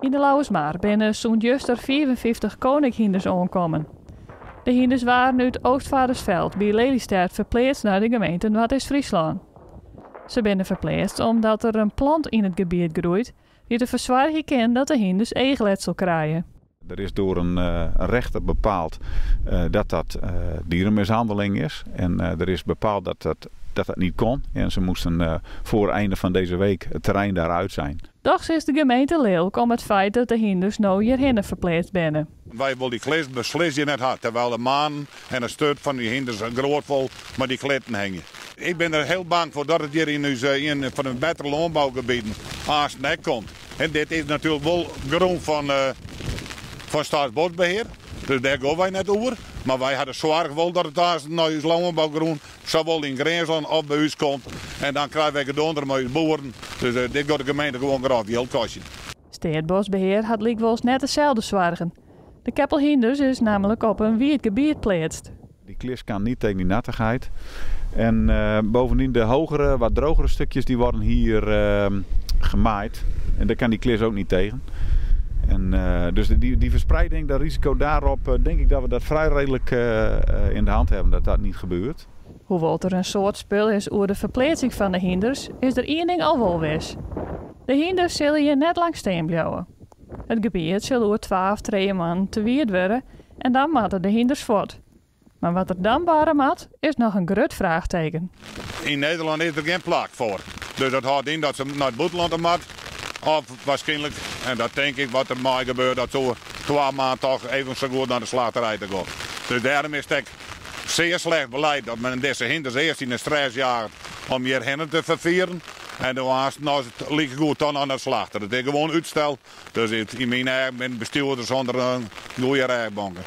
Yn de Lauwersmar binne sûnt juster 55 konikhynders oankommen. De hynders waarden út Oostvaardersveld by Lelystêd ferpleatst nei de gemeente Noardeast-Fryslân. Se binne ferpleatst omdat der in plant yn it gebiet groeit dy't derfoar soargje kin dat de hynders eachletsel krije. Der is door in rechter bepaald dat dat dierenmishandeling is. En er is bepaald dat dat, dat dat niet kon. En ze moesten voor einde van deze week het terrein daaruit zijn. Dochs is de gemeente lilk om it feit dat de hynders no hjirhinne ferpleatst binne. Wy wolle dy klis beslist hjir net ha, terwijl de manen en de sturt fan dy hynders grootfol mei dy klitten hingje. Ik bin der hiel bang foar dat it hjir yn ús ien fan de bettere lânbougebieten aansten ek komt. En dit is natuerlik wol grûn fan fan Staatsbosbeheer, dus dêr gean wy net oer. Mar wy ha de soarch wol dat it aansten nei ús lânbougrûn, sawol yn Grinslân of by ús komt. En dan krije wy gedonder mei ús boeren. Dus dit giet de gemeente gewoan grof jild kostjen. Steatsboskbehear hat lykwols net deselde soargen. De keppel hynders is nammentlik op in wiet gebiet pleatst. Die klis kan niet tegen die nattigheid. En bovendien de hogere, wat drogere stukjes die worden hier gemaaid. En daar kan die klis ook niet tegen. En dus die, die verspreiding, dat risico daarop, denk ik dat we dat vrij redelijk in de hand hebben, dat dat niet gebeurt. Hoewol't der in soad spul is oer de ferpleatsing fan de hynders, is der ien ding al wol wis. De hynders sille hjir net lang stean bliuwe. It gebiet sil oer twa of trije moannen te wiet wurde en dan moatte de hynders fuort. Mar wat der dan barre moat, is noch in grut fraachteken. Yn Nederlân is der gjin plak foar. Dus dat hâldt yn dat se nei it bûtenlân moat. Of waarskynlik, en dat tink ik wat der mei gebeurt, dat se oer twa maand toch even sa goed nei de slachterij ta giet. Dus dêrom is it ek zeer slecht beleid dat men dizze hynders earst yn de stress jaget om hjirhinne te ferfieren. En dan aansten as it likegoed dan oan de slachter. It is gewoan útstel. Dus yn myn eagen binne bestjoerders sûnder in goede rêchbonke.